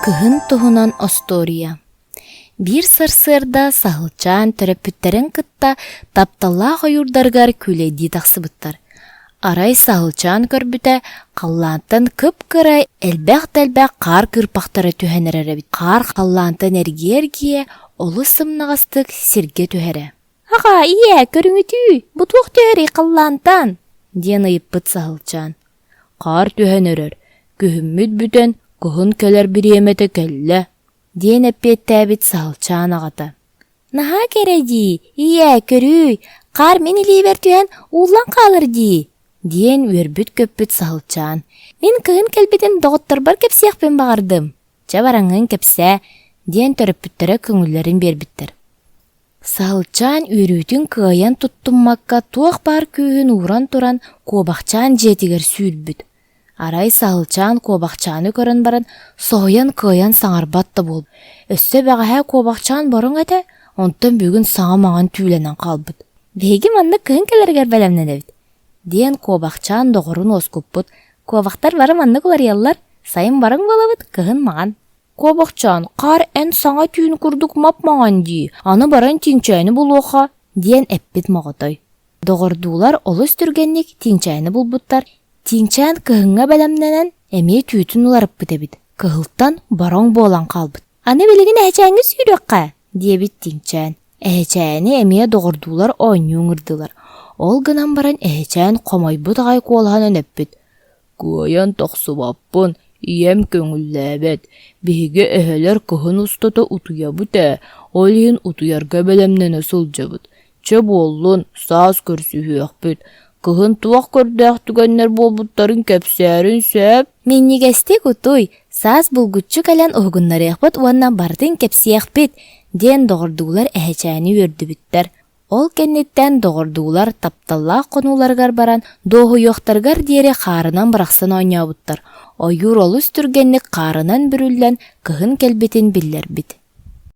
Кыһын туһунан остуоруйа Биир сарсыарда Саһылчаан төрөппүттэрин кытта тапталлаах ойуурдарыгар күүлэйдии тахсыбыттар. Арай Саһылчаан көрбүтэ, халлаантан кып-кыра элбэх да элбэх хаар кыырпахтара түһэн эрэр эбит. Хаар халлаантан эргийэ-эргийэ олус сымнаҕастык сиргэ түһэрэ. «Аҕаа, ийээ, көрүҥүтүүй, бу туох түһэрий халлаантан?» диэн ыйыппыт Саһылчаан. «Хаар түһэн эрэр, күһүммүт бүтэн, кыһын кэлэр бириэмэтэ кэллэ», диэн эппиэттээбит Саһылчаан аҕата. «Наһаа кэрэ дии, ийээ, көрүүй, хаар мин илиибэр түһэн ууллан хаалар дии», диэн үөрбүт-көппүт Саһылчаан. «Мин кыһын кэлбитин доҕотторбор кэпсиэхпин баҕардым. Чэ бараҥҥын кэпсээ», диэн төрөппүттэрэ көҥүллэрин биэрбиттэр. Саһылчаан үөрүүтүн кыайан туттуммакка туох баар күүһүн ууран туран куобахчаан дьиэтигэр сүүрбүт. Арай Саһылчаан куобахчааны көрөн баран соһуйан кыайан саҥарбат да буолбут. Өссө бэҕэһээ куобахчаан бороҥ этэ, онтон бүгүн саҥа маҥан түүлэнэн хаалбыт. «Биһиги маннык кыһын кэлэригэр бэлэмнэнэбит» диэн куобахчаан доҕорун уоскуппут. «Куобахтар бары маннык уларыйаллар, сайын барыҥ буолабыт, кыһын маҥан». «Куобахчаан, хаар эн саҥа түүн курдук мап-маҥан дии, аны баран тииҥчээни булуохха» диэн эппит моҕотой. Доҕордуулар олус түргэнник тииҥчээни булбуттар. Тииҥчээн кыһыҥҥа бэлэмнэнэн эмиэ түүтүн уларыппыт эбит, кыһылтан бороҥ буолан хаалбыт. «Аны билигин эһэчээҥҥэ сүүрүөххэ» диэбит тииҥчээн. Эһэчээни эмиэ доҕордуулар оонньуу ыҥырдылар. Ол гынан баран эһэчээн хомойбут аҕай куолаһынан эппит: Кыайан тахсыбаппын, ийэм көҥүллээбэт, биһиги эһэлэр кыһын устата утуйабыт ээ, ол иһин утуйарга бэлэмнэнэ сылдьабыт. Чэ буоллун, саас көрсүһүөхпүт, кыһын туох көрдөөх түгэннэр буолбуттарын кэпсээрин сөп. Минньигэстик утуй, саас булгуччу кэлэн уһугуннарыахпыт уонна барытын кэпсиэхпит, диэн доҕордуулар эһэчээни үөрдүбүттэр. Ол кэнниттэн доҕордуулар тапталлаах хонууларыгар баран дуоһуйуохтарыгар диэри хаарынан бырахсан оонньообуттар. Ойуур олус түргэнник хаарынан бүрүллэн кыһын кэлбитин биллэрбит.